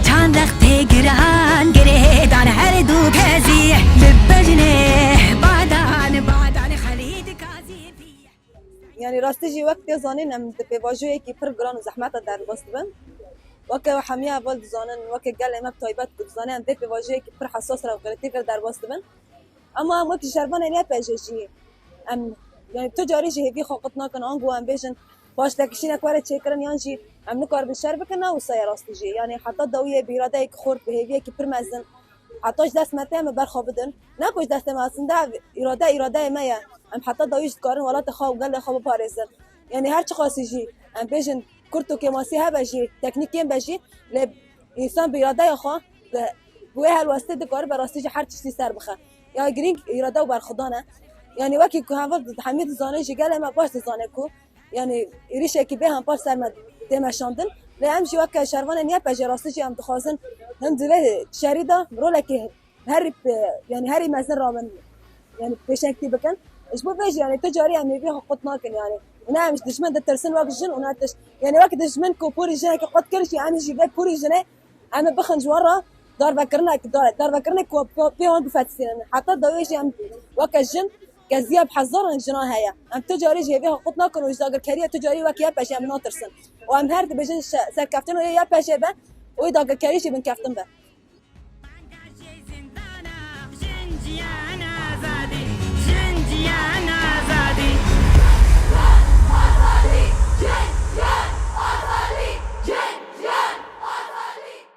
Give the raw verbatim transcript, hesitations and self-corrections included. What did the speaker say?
Çandek tê giran girêdan her du kezî li bejnê badan badan Xelîd Gazî bî. Yanî rastî jî wek tê zanîn em di pêvajoyekî pir giran û zehmet de derbas dibin. Weke hemiya heval dizanin, weke gelê me bi taybet ku dizanin em vê pêvajoyekî pir hesas re û qirêtî re derbas dibin. Ema em wekî şervanên Y P J jî em, yanî tu carî jî hêvî xwe qut nakin, ango em bêjin paştekişînek were çêkirin yan jî em nikaribin şer bikin, ne wisa ye rastî jî. Yanî heta dawiyê bi îradeyekî xurt, bi hêviyekî pir mezin, heta ji dest me tê em ê berxwe bidin. Ne ku ji destê me, aslında ev îrade îradeyê me ye. Em heta dawî jî dikarin welatê xwe û gelê xwe biparêzin. Yanî her çiqasî jî em bêjin kurt û kêmasî hebe jî, teknîkên be jî, lê însan bi îradeya xwe, bi, bi wê helwestê dikare bi rastî jî her tiştî ser bixe. Ya girîng îrade û berxwedan e. Yanî wekî ku heval hemî dizane jî, gelê me baş dizane ku yanî êrîşekî bê hempa ser me tê meşandin. Lê em jî weke şervanên Y P J rastî jî em dixwazin him di vê şerî de rolekî herî pe-, yanî herî mezin rabin, yanî pêşengtî bikin. Ji bo vê jî yanî tu carî em hêvî xwe qut nakin yanî. Û ne em ji dijmin ditirsin wek jin û ne tişt. Yanî wek dijmin ku porî jinekî qut kir jî em jî vê porî jinê em ê bixin ji wan re darvekirinek, dar-, darvekirinek ku, ku pê wan bifetisînin. Heta dawiyê jî em weke jin keziya bi hezaran jinan heye. Em tu carî jî hêvî xwe qut nakin û ji dagirkeriya tu carî wek Y P J em natirsin. Û em her dibêjin şe-, serkeftin û Y P J be û wê dagirkerî jî binkeftin be.